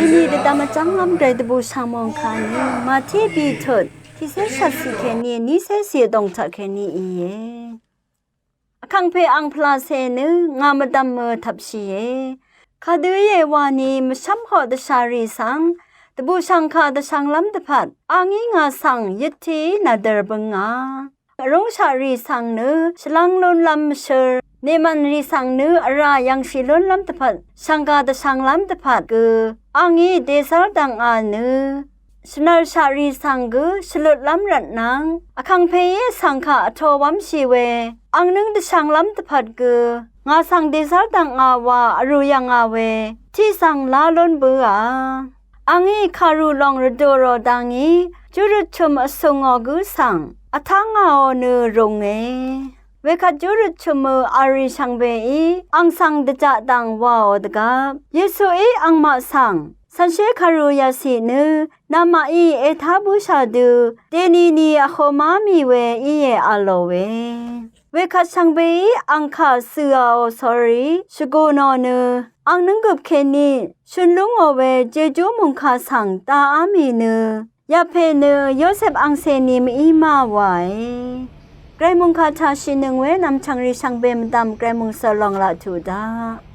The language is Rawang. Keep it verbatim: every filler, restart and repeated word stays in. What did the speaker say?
Dvni dvdvm vjv́nglv́m gvray dvbùshv̀ng mòngkà nø Màtí bìtut tiqcé shvtcì kèní nícé cì vdòng taq kèní íe. Vkàngpè ang pvlacè nø ngà mvdv̀mø tvpshìe. Kadø íe wani mvshv́mhoq dvshàrì svng dvbùshv̀ngkà dvshv̄nglv́m dvpvt a ngí ngà svng yøttií nàdø̀r bøngà. Vrúngshaqrì svng nø shvlv́ng lúnlv́m mvshøl, nèmv̀nrì svng nø vrà yv̀ngshì lúnlv́m dvpvt shv̀ngkà dvshv̄nglv́m dvpvt gø a ngí dèzv́r dv̀ngà nø shvnvlshaqrì svng gø shvlutlv́m rvtnvng Vkàngpèí vsvng kaq vtō wv́mshì we ang nøng dvshv̄nglv́m dvpvt gø ngà svng dèzv́r dv̀ngà wa vrù yv̀ngà we tiq svng lá lún bǿà. A ngí kàrù lòng rvdùrò dangí júrøt chø̀m vsùngò gǿ svng vtángàò nø rùnge. Wekvt júrøt chø̀mø v̄lrì shvngbeí ang svng dvjaq dv̀ng wàò dvgvp Yesuí angmaq svng cv̀nshé kàrù yàcì nø namaqí ètá bǿshà dø dènini vhomá mì we íe a lòe. Wekvt shvngbeí ang kà cø̀àò sórí shvgù nò nø ang nǿnggøp kèní shø̀n lú ngò we jejú mòngkà svng daá mì nø yapè nø Yosep angcèni mv-í ma wàe. Gvray mòngkà taq shìnøng we nv̀mchv̀ngrì shvngbe mvdv̀m gvray mòngsø lòng laq tuq daq.